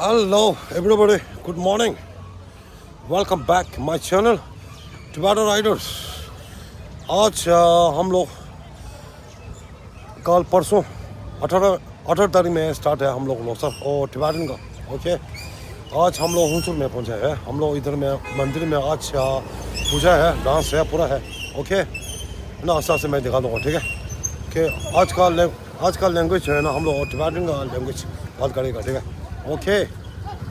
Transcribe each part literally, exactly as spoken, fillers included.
Hello everybody, good morning, welcome back my channel Tibetan Riders। आज अ, हम लोग कल परसों अठारह अठारह तारीख में स्टार्ट है हम लोग लोसर और टिबेटन का। ओके, आज हम लोग हुनसुर में पहुंचा है। हम लोग इधर में मंदिर में आज अ, पूजा है, डांस है, पूरा है। ओके ना, आस्ते आस्ते मैं दिखा दूंगा, ठीक है? ओके, आज का लैंग आज का लैंग्वेज जो है ना, हम लोग टिबेटन का लैंग्वेज बात करेगा, ठीक है? ओके,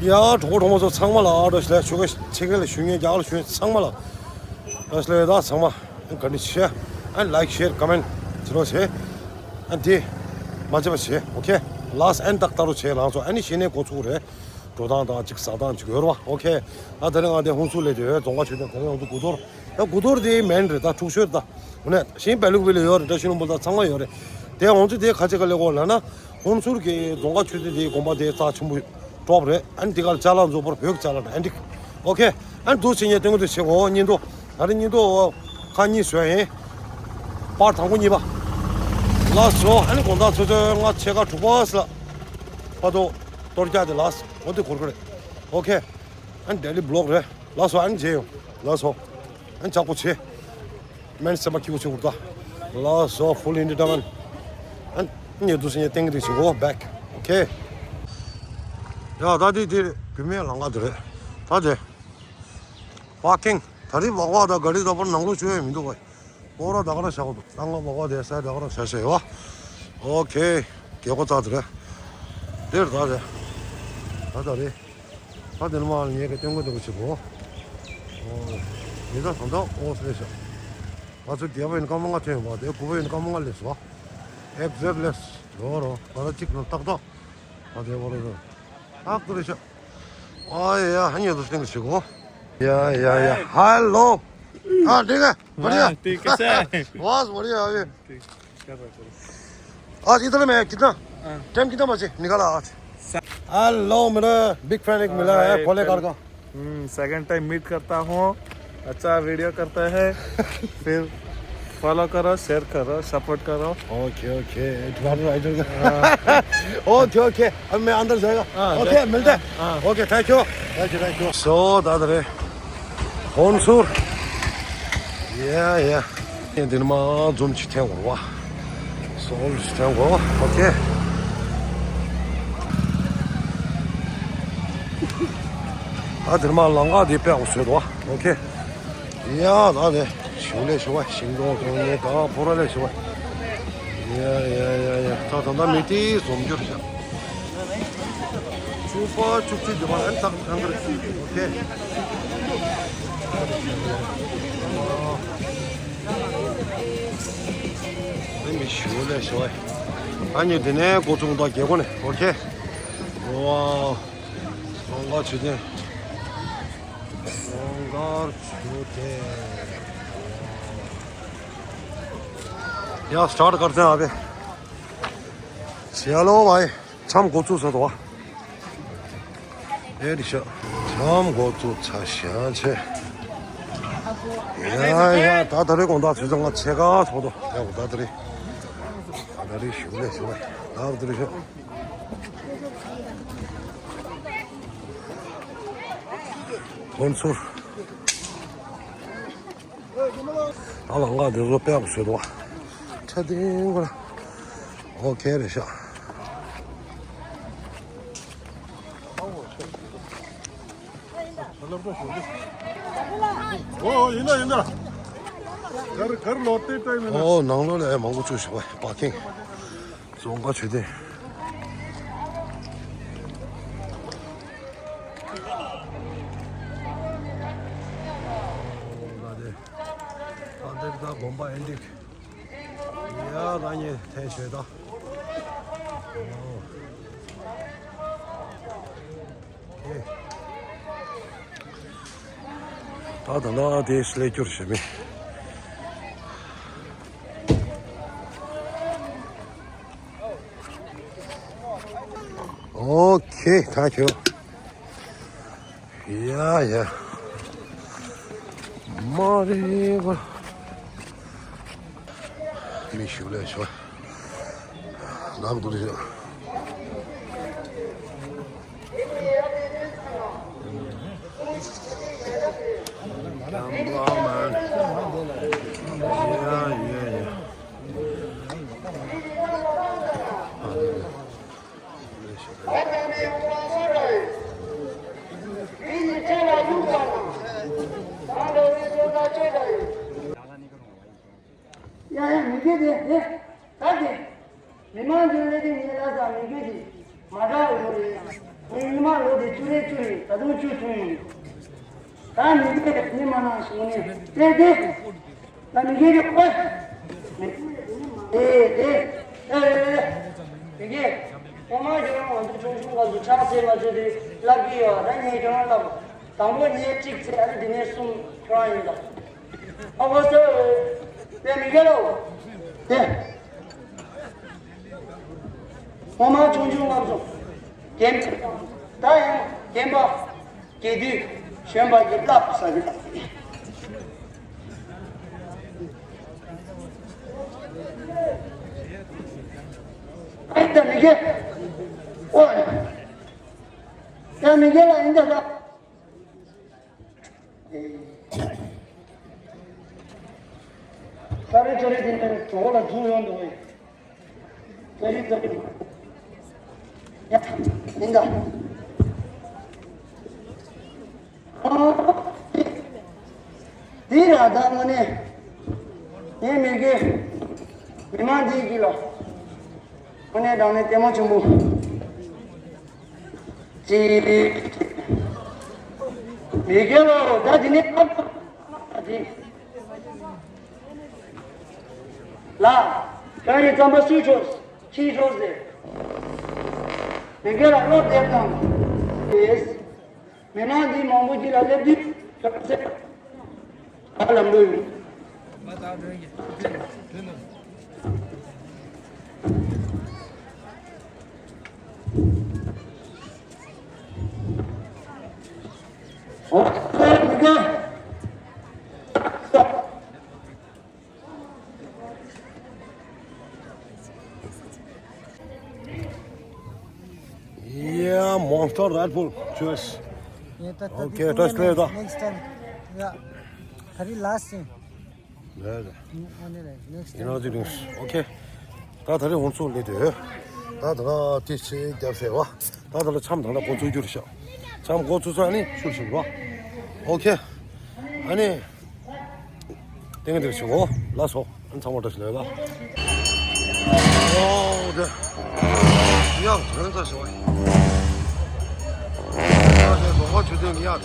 ཡ། གྲོགས་པོ་གྲོགས་མོ་ཚོ་ཚང་མ་ལ་ཨ་འགྲོ་ཞིག་ལ་ཆོ་ག་ཆེ་གེ་ལ་ཞུ་ཉེ་རྒྱ་གར་ཞུ་ཉེ་ཚང་མ་ལ་ཨ་ཞིག་ལ་ད་ཚང་མ་ག་འདྲ་བྱེད་ཨ་ལའིག་ཤེར་ཀོ་མེན་ཊི་བྱེད་རོགས་བྱེད། ཨ་འདི་མ་བརྗེད་པ་བྱེད། ཨོ་ཁེ། ལཱསི་ཊི་ཨེན་ཌི་ཏག་ཏག་རུ་བྱེད་ལང་ཚོ། ཨ་ནི་གཞི་ནས་འགོ་ཚུགས་རེད། འགྲོ་སྟངས་དང་ཅིག་ཟ་སྟངས་ཅིག་ཡོད་རེད་བ། ཨོ་ཁེ། ཨ་དེ་རིང་ང་དེ་ཧུན་སུར་ལས་དེ་རྫོང་ཁ་ཆོས་དེ་ག་རེ་ཡོང་དུ་དགུ་ཐོར། ད་དགུ་ཐོར་དེ་མེན་རེད། ད་འཁྲུག་ཤོས་ད། འོ་ན་ཤིང་བལ་ལུག་བི་ལ་ཡོད་རེད། བཀྲ་ཤིས་ལྷུན་པོ་ད་ཚང་མ་ཡོད་རེད། དེ་ང་ཚོ་དེ་ཁ་ཆེ་ག་ལེ་གོ་ལ་ན། ཧུན་སུར་གྱི་རྫོང་ཁ་ཆོས་སྡེ་དེའི་དགོན་པ་དེ་རྩ་ཆེན་པོ་ཀྲོབ་རེད། ཨན་དེ་གར་ཅ་ལག་འཛོག་པར་བོད་ཀྱི་ཅ་ལག་དང་ཨན་ཏིག་ཨོ་ཁེ། ཨན་དུ་ཕྱིན་ཉེ་སྟོན་གི་དུ་ཆེ་གོ་སྙིང་དོ། ད་རེ་སྙིང་དོ་ཁ་གཉིས་བཟོས་ཡིན། པར་དང་པོ་གཉིས་པ། ལགས་སོ། ཨན་དགོང་དག་ཚོ་ཚོ་ང་ཕྱེད་ཀ་དྲུག་པ་སི་ལ། པ་དོ། གཏོར་རྒྱག་དེ་ལགས་སོ། འོ་དེ་གོར་གོ་རེད། ཨོ་ཁེ། ཨན་ཌེ་ལི་བི་ལོག་རེད། ལགས་སོ། ཨན་མཇལ་ཡོང་། ལགས་སོ། ཨན་ཇག་པོ་ཆེ། མེན་སེམས་པ་སྐྱིད་པོ་ཆེ་བུར་ད། ལགས་སོ། ཕུལ་ཨིན་ཊར་ཊེན་མེན་ཊི། ཨན་ཉེ་དུ་སེ་ཉེ་ཏེང་གི་དུ་ཆེ་གོ་བེག་ཨོ་ཁེ། ཡ་ད་དེ་དེ་བུད་མེད་ལང་ཀ་དེ་རེད། ད་དེ་པར་ཀིང་། ད་རེས་བག་བག་ད་ག་རི་ད་པར་ནང་ལོགས་བཅུག་ཡ་མི་འདུག་ག་སྤོ་ར་ད་ག་ར་བཞག་གོ་འདུག་ད་ང་བག་བག་དེ་ས་ད་ག་ར་བཞག་བཞག་ཡོད་བ། ཨོ་ཁེ། རྒྱལ་སྒོ་རྩ་དེ་རེད། དེར་ད་དེ། ད་ད་རེད། ད་དེ་ནི་མ་ལ་ངས་ཀྱི་སྟོན་གོ་འདུག་ཆེ་གོ། ཨོ། མི་ད་ད་ད་ཨོ་སེ་ཤ། ང་ཚོ་བརྒྱད་པ་ཡིན་སྐར་མ་ལྔ་ཐོན་ཡོང་བ་དེ་དགུ་པ་ཡིན་སྐར་མ་ལྔ་སླེབས་སོ། ཨེག་ཛེག་ལེས། ཡོ་རོ། ང་ད་གཅིག་ནང་ཏག་ཏག་ད་དེ་བོ་རོ་རོ། ཨག་ཏུ་རེ་ཤ། ཨ་ཡ་ཧ་ཉེ་དུ་སྟེང་གི་ཆེ་གོ། ཡ་ཡ་ཡ། ཧེ་ལོ། ཨ་འགྲིག་ག་བ་རི་ཡ། हाँ, ठीक है सर। बस बढ़िया अभी। आज इधर में कितना? टाइम कितना बजे निकाला आज? हेलो, मेरा बिग फैन एक मिला है भोले कार का। हम्म, सेकंड टाइम मीट करता हूँ। अच्छा वीडियो करता है। फिर फॉलो करो, शेयर करो, सपोर्ट करो। Okay okay. तुम्हारे राइडर का। Okay okay. अब मैं अंदर जाएगा। ओके, मिलते हैं। Okay, thank you. Thank you thank you. So दादरे। ཧོན་སུར། ཡ་ཡ། ངས་འདི་ནས་མར་འཛུམ་ཅིག་འཐེན་དགོས་རེད་བ། སོལ་ཅིག་འཐེན་དགོས། ཨོ་ཁེ། ད་འདི་ནས་མར་ལམ་ཁ་འདི་དཔེ་ཡག་པོ་བཟོས་འདུག་བ། ཨོ་ཁེ། ཡ་ད་དེ་ཞུ་ལས་ཞུ་བ་ཤིང་སྡོང་སོང་ནས་ད་ཕོ་ར་ལས་ཞུ་བ། ཡ་ཡ་ཡ་ཡ། ད་ད་ད་མི་དེ་འཛོམས་རྒྱུར་བཞག་བཅུ་པ་བཅུ་གཅིག་དེ་བ་ཨན་ཐག་ཐང་གར། ཨོ་ཁེ། ཨན་མི་ཞུ་ལས་ཞུ་བ། ཨ་ནི་དེ་ནས་འགོ་ཚུགས་འདུག་རྒྱལ་སྒོ་ནས། ཨོ་ཁེ། ཝའོ། རྫོང་དཀར་མཆོད་རྟེན། རྫོང་དཀར་མཆོད་རྟེན། ཡ་སི་ཊར་ཊི་ཀར་ཏེ་ཧེ། ཆལོ་བྷའི། མཚམས་འགོ་ཚུགས་ས་དོ། ཨེ་རི་ཤ། མཚམས་འགོ་ཚུགས་ཚར་ཤག་ཆེ། ཡ་ཡ། ད་ད་རེས་དགོང་དག་ཚོད་ཚང་ང་ཆེ་ག་ཐོག་དོ། ཡ་གོ་ད་ད་རེས། ད་ད་རེས་ཞུ་ལས་ཞུ་ལས། ད་ད་རེས་ཞུ། ཧོན་སུར། ད་ལ་ང་འདི་ཚོ་དཔེ་ཡག་པོ་བཟོས་འདུག་བ། ཁྲ་ཏིང་གོ་ལ། ཨོ་ཁེ་རེད་ཤག་ཨོ་ཡིན་ན་ཡིན་ན། གར་གར་ལོ་ཏེ་ཏེ་ཡིན་ན། ཨོ་ནང་ལོགས་ལ་ཨེ་མང་པོ་བཅུག་ཤག་བ། པར་ཀིང་། རྫོང་དཀར་མཆོད་རྟེན། ད་དེ་ད་དེ་ད་དགོན་པ་ཨེ་འགྲིག་ཡ་ད་ཉེ་ཐེན་ཤོད་ད། ད་ད་ལ་དེ་སླེབས་རྒྱུར་ཞེ་མི། ཨོ་ཁེ། ཐེང་ཁྱུ། ཡ་ཡ། མ་རེད་བ། མི་ཞུ་ལས་ཤོ། ནག་དུ་རེད་ཤོ། Come on, man. Yeah, yeah, yeah. ཡ་ཡ་མི་དགེ་དེ་དེ་ད་དེ། མི་མང་གི་ལས་དེ་ངའི་ལ་ས་མི་དགེ་གི་མ་འདྲ་བ་ཡོད་རེད། ངའི་མི་མང་ལོ་དེ་བཅུ་རེ་བཅུ་རེད། ད་དུང་བཅུ་ཐུང་ཡིན། ད་མི་དགེ་མི་མ་ནང་ཞུ་ནས་དེ་དེ། ད་མི་དགེ་གི་ཨོ། དེ་དེ། ཨེ་ཨེ་ཨེ། མི་དགེ། ངོ་མ་ཁྱོད་རང་ང་ཚོ་ཆུང་ཆུང་སྐབས་སུ་ཕྱག་འཚལ་མ་འཚལ་དེ་བསླབ་ཀྱི་ཡོད། ད་ངས་ཁྱོད་རང་བསླབ། དང་པོ་ཉིས་གཅིག་ཚེ་ཨ་ནི་དེ་ནས་གསུམ་ཁྱོད་རང་ཡིན་ད། ཨ་ཁོ་ཚོ། དེ་མི་དགེ་ལོ། དེ། ངོ་མ་ཆུང་ཆུང་ལབ་སོང་། རྒན། ད་ཡང་རྒན་པ། དགེ་བདུད། གཞོན་པ་གྱི་བསླབ་ས་གི་ཨེ་ད་མི་དགེ། ཨོ། ད་མི་དགེ་ལ་ཡིན་ད་ད། ད་རེས་ད་རེས་དེ་འདྲ་གྲོགས་ལ་འཛུལ་ཡོང་འདུག་བས། ད་རེས་ད་རེས། ཡ། ཡིན་ད། ཨ། འདི་ར་ད་དངོས་གནས། ངའི་མི་དགེ། མི་མང་འདིའི་གི་ལ། དངོས་གནས་དྲང་གནས་ལྟད་མོ་ཆེན་པོ། ཅི། མི་དགེ་ལོ་ད་འདི་ནས་ཨ། ལ། ཁྱོད་ཀྱི་རྩམ་པ་སུས་ཆོག་ཁྱིས་ཆོག་ཟེར། མི་དགེ་ལ་བློ་གཏད་དང་། ཡེས། མི་མང་འདི་མང་པོ་ཅིག་ལ་སླེབས་དུས་ཁྱོད་ཚེ། ཨ་ལམ་འགྲོ་ཡོང་། ཨོ། མི་དགེ། Yeah, monster Red Bull. Cheers. Yeah, that, that Okay, is that's only clear, though. Next time. Yeah. Very last thing. Yeah, yeah. Mm, only like next You know time. the news. Okay. ད་ད་རེས་འོང་ཚོགས་ལས་དེ། ད་ད་ལ་དེ་ཆེ་རྒྱབ་ཟེར་བ། ད་ད་ལ་འཆམ་དང་ལ་འགོ་ཚུགས་རྒྱུ་རེད་ཤག་འཆམ་འགོ་ཚུགས་ཚར་ནི་ཤུར་ཤུར་བ། Okay. ཨ་ནི། ཏེང་ཏེང་ཞུ་གོ་ལ་སོ། ཨ་ཚང་མ་བཀྲ་ཤིས་ལོས་ལ། ཨོ་དེ། ཡང་དོན་ཚ་ཞོ། ཡང་དེ་ལོ་མ་ཆུ་ཚོད་ཡག་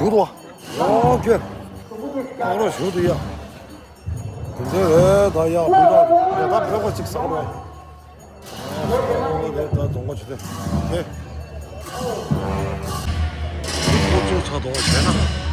ཞུ་དོ། ཨོ་ཁེ། ཨོ་རོ་ཞུ་དོ་ཡ། དེ་འདྲ་རེད་ད་ཡ། བུ་ད་ཡ་ད་བོད་པ་གཅིག་བསགས་རོགས། ཨོ་རེད་ད་གདོང་པ་ཆུ་དེ། ཁེ། ཁོ་ཚོ་ཚ་དོ་བྱས་ན།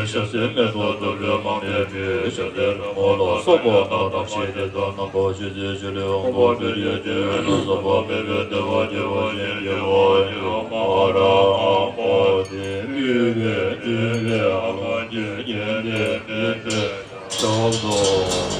ཞབས་སེན་མེ་ཏོག་བདུག་སྤོས་མར་མེ་དྲི་ཞབས་སེན་རོལ་མོ་ལ་སོགས་པ་དང་། དམ་ཤེས་དེ་དག་རྣམ་པར་ཞི་སྟེ། ཆུ་ལས་དབང་པོ་སྤོས་ཏེ། སྐྱེ་བོ་ཡོངས་སུ་གསོན་པར་ཕན་པའི་བདེ་བ་སྐྱེ་བ་ཅན་གྱི་དབང་ཕྱུག་མ་ཧཱ་ར་ཨ་ཏི་ཨུ་ཝེ་ཏུ་ཝེ་ཨ་ལ་ཀྱི་རྒྱན་ལྡན་ཏེ། ཕྱག་འཚལ་ལོ།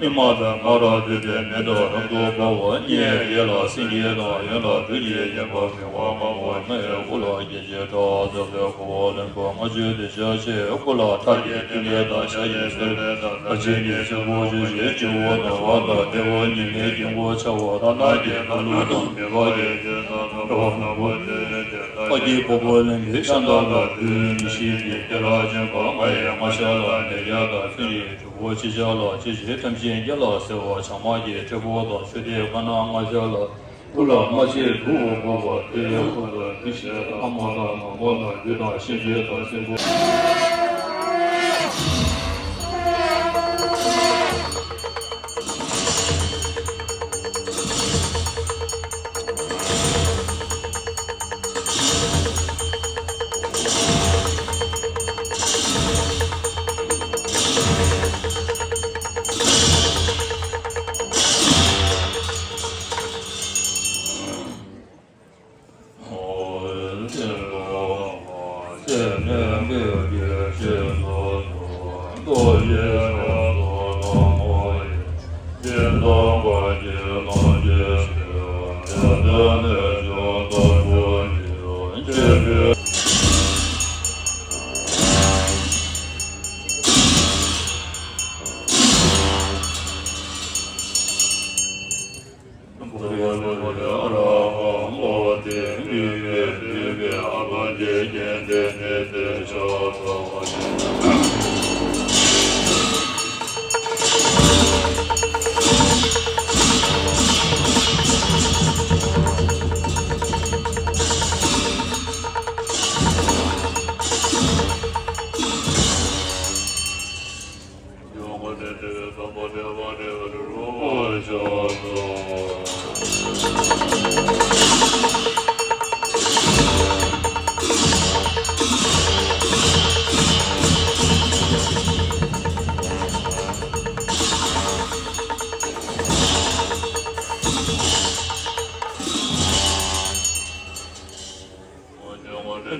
མི་མ་དང་མ་ར་འདུས་པའི་མེ་ཏོག་རབ་ཏུ་འབར་བ་བརྙེས། ཡིད་ལ་སེང་གེ་དང་ཡོན་བདག་བདུད་ཀྱི་བཞིན་པ་མི་དབང་མང་པོ་ལྔའི་སྐུ་ལ་སྐྱེ་མཆེད་དྲག་རྫོགས་པའི་འཁོར་ལོ་ལྷུན་པོ་ལྔ་བཅུ་དེ་ཞལ་ཕྱེ། སྐུ་ལ་ཐབས་ཀྱི་མཐུ་རྐྱེན་དང་ཕྱག་གི་མཛད་པ་དང་། ལྷ་ཆེན་གྱི་སྲས་པོ་བཅུ་བཞི་སྤྱི་བོ་ནོར་བ་དང་ལྟེ་བ་ཉི་མའི་དཀྱིལ་འཁོར་འཆང་བ་དང་། ནགས་ཀྱི་ལྷ་ཀླུ་དང་མི་ཕམ་གྱི་རྗེས་སུ་འགྲོ་བ་རྣམས་ཀུན་ཏུ་ཡོད་ཅིང་། ལྷ་སྐྱེས་ཕུར་བུ་ལེན་པའི་ཤམ་ཐབས་ལ་བདུད་མི་ཤེས་པའི་སྐེ་ལ་བཅིངས་པ། ང་ཡི་སྔ་ཕྱི་ལ་ནད་བརྒྱ་དང་། ཚེ་ཡི་འབྲུ་བོ་ཆེ་ཆུང་ལ་ཆེ་ཆུང་། ཐམས་ཅད་སྐེ་ལ་གཟེར་བ་བྱང་མ་གི་ཁྲི་ཕོག་དང་། མཆོད་རྟེན་ཁ་ནང་ལྔ་ཆ་ལ་སྐུ་ལ་མ་ཆེན་དྲུག་འོད་ཕོག་པ། དེའི་འོག་ཏུ་བདུད་བཞི་དང་། ལྷ་མོ་དང་ནག་མོ་དང་བདུད་དང་གཤིན་རྗེ་དང་སྲིན་པོ།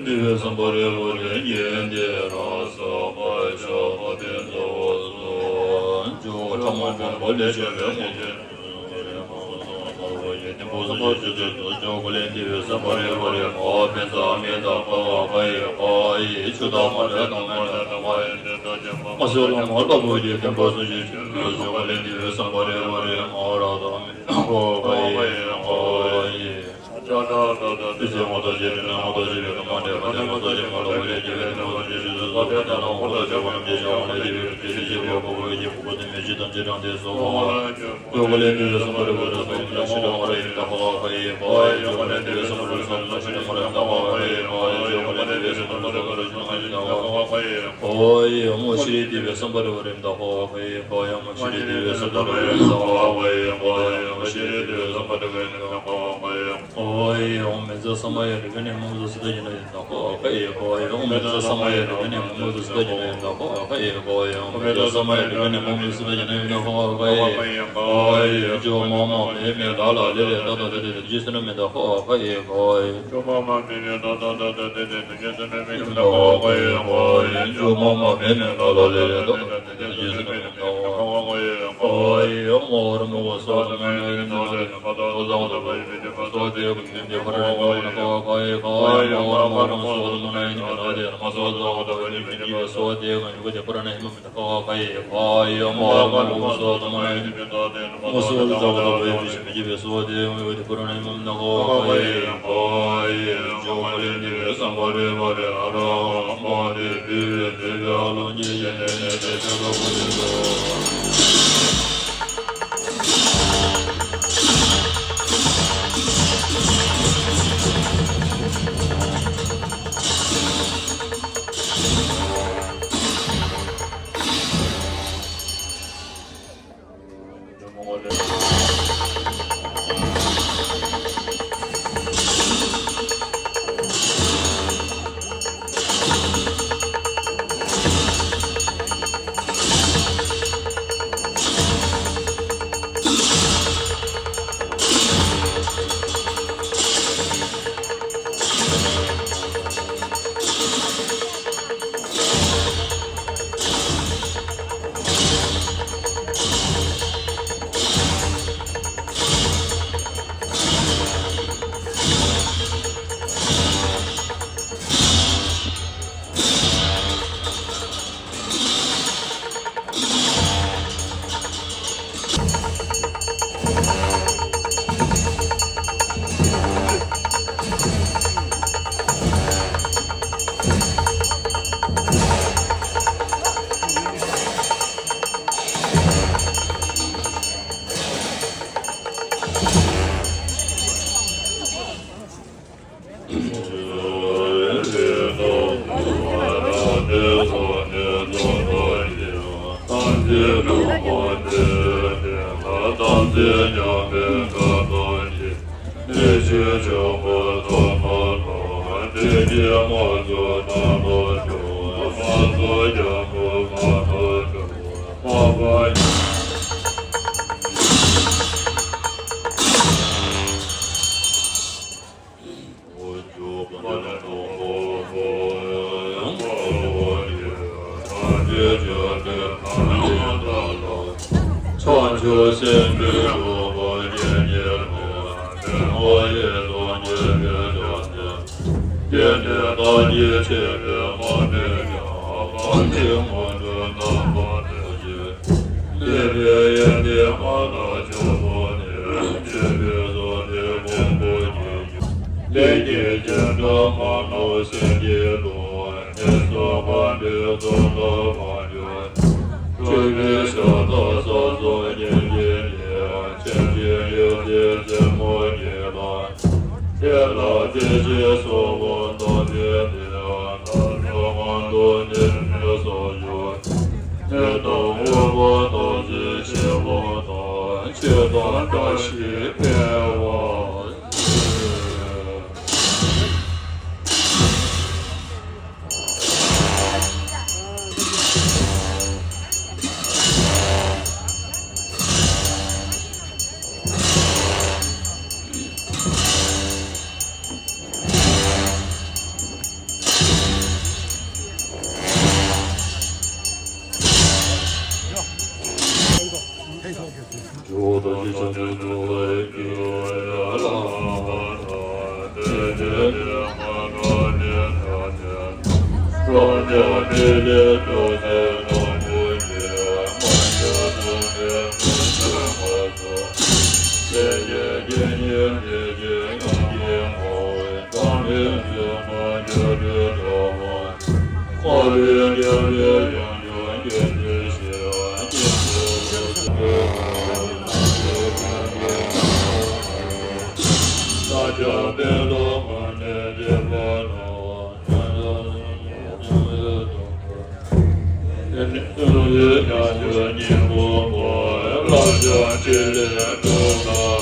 འདི་བས་བསམ་པ་རེ་བ་རེ་ཉན་ཏེ་རང་སོ་མ་ཆོག་པ་དེ་ཚོ་སོ་འཇོག་ཐ་མ་མང་པོ་ལས་བྱུང་བའི་དངོས་རྫས་ཡེ་ཏེ་བོ་སོ་ཡེ་ཅི་ཚོད་དུ་འཇོག་གོ་ལེན་འདི་བས་བསམ་པ་རེ་བ་རེ་མ་བ་ཕན་ཚ་མེད་ད་ཁ་བ་ཁ་ཡེ་ཁ་ཡེ་ཆུ་དང་མ་ལས་དང་མ་ལས་དང་མ་ཡེ་ཏེ་ད་ཅེ་མ་མ་སོ་ལ་མ་ལ་བོ་ཡེ་ཏེ་བོ་སོ་ཡེ་ཅི་ཚོད་དུ་འཇོག་གོ་ལེན་འདི་བས་བསམ་པ་རེ་བ་རེ་མ་ར་དང་མེད་ཁ་བ་ཁ་ཡེ་ཁ་ཡེ། ཨོ་ཡེ། ཨོཾ་མེ་ཛ་ས་མ་ཡ་རི་ཀ་ནི་མ་མ་ཛ་སི་ཏ་ཇ་ན་ཡ་ད་ཁོ་ཨ་ཁ་ཡེ་ཁོ་ཡེ། ཨོཾ་མེ་ཛ་ས་མ་ཡ་རི་ཀ་ནི་མ་མ་ཛ་སི་ཏ་ཇ་ན་ཡ་ད་ཁོ་ཨ་ཁ་ཡེ་ཁོ་ཡེ། ཨོཾ་མེ་ཛ་ས་མ་ཡ་རི་ཀ་ནི་མ་མ་ཛ་སི་ཏ་ཇ་ན་ཡ་ད་ཁོ་ཨ་ཁ་ཡེ་ཁོ་ཡེ། ཇོ་མ་མ་མེ་མེ་ལ་ལ་ལེ་ལེ་ད་ད་དེ་དེ་དེ་ཇི་སི་ན་མེ་ད་ཁོ་ཨ་ཁ་ཡེ་ཁོ་ཡེ། ཇོ་མ་མ་མེ་མེ་ལ་ལ་ལེ་ལེ་ད་ད་དེ་དེ་དེ་ཇི་སི་ན་མེ་ད་ཁོ་ཨ་ཁ་ཡེ་ཁོ་ཡེ། ཇོ་མ་མ་མེ་མེ་ལ་ལ་ལེ་ལེ་ད་ད་དེ་དེ་ཇི་སི་ན་མེ་ད་ཁོ་ཨ་ཁ་ཡེ་ཁོ་ཡེ། ཨོཾ་ཨོ་ར་མ་བ་སྭཱ་ཧཱ།